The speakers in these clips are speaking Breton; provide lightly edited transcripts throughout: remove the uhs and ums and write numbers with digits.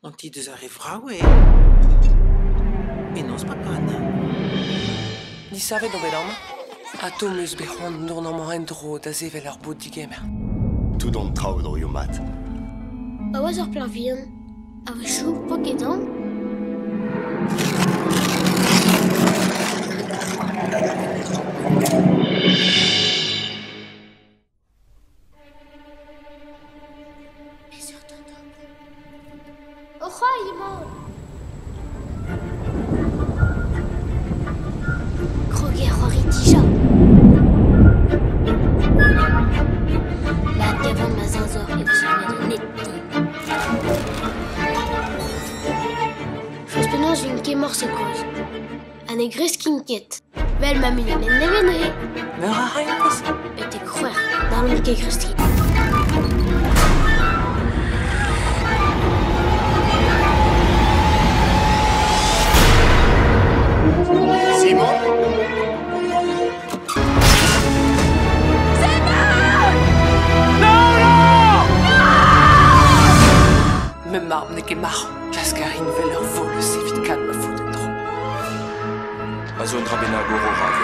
An ti deus ar re vrav eo. Penaos papa Anna? Disavet on bet amañ. Atao 'm eus bet c'hoant dont amañ en-dro da sevel ur bod-digemer. Tout an traoù droioù mat. Pa oas ur plac'h vihan, a-wechoù 'po ket aon. Peseurt an ober? O c'hoari emaon! Krog eo ar c'hoari dija. Lakaat gavan ma zeñzor e vo sonet an ed din. Forzh penaos 'vin ket morse kozh. Ha ne greskin ket. Vel ma muiañ nevez neuze. Meur a raimp Betek c'hwec'h, n'hallomp ket kreskiñ. Simon? Ma mab n'eo ket marv. Klask a rin 'vel ur volez evit kad ma faot en-dro. A zo un dra bennak o rorañ.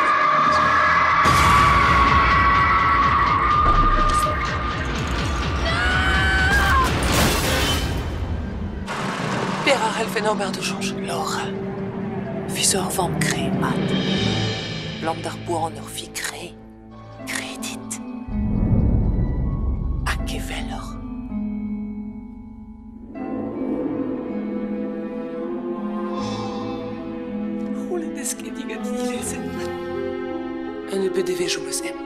Per a c'hellfen ober da soñj? Laura, fi zo ur vamm kre, mat. Lamm d'ar boan ur fi kre. Kredit. Hag eveloc'h. C'houlenn ez ket digant dilezel. Un nebeud devezhioù 'm eus em.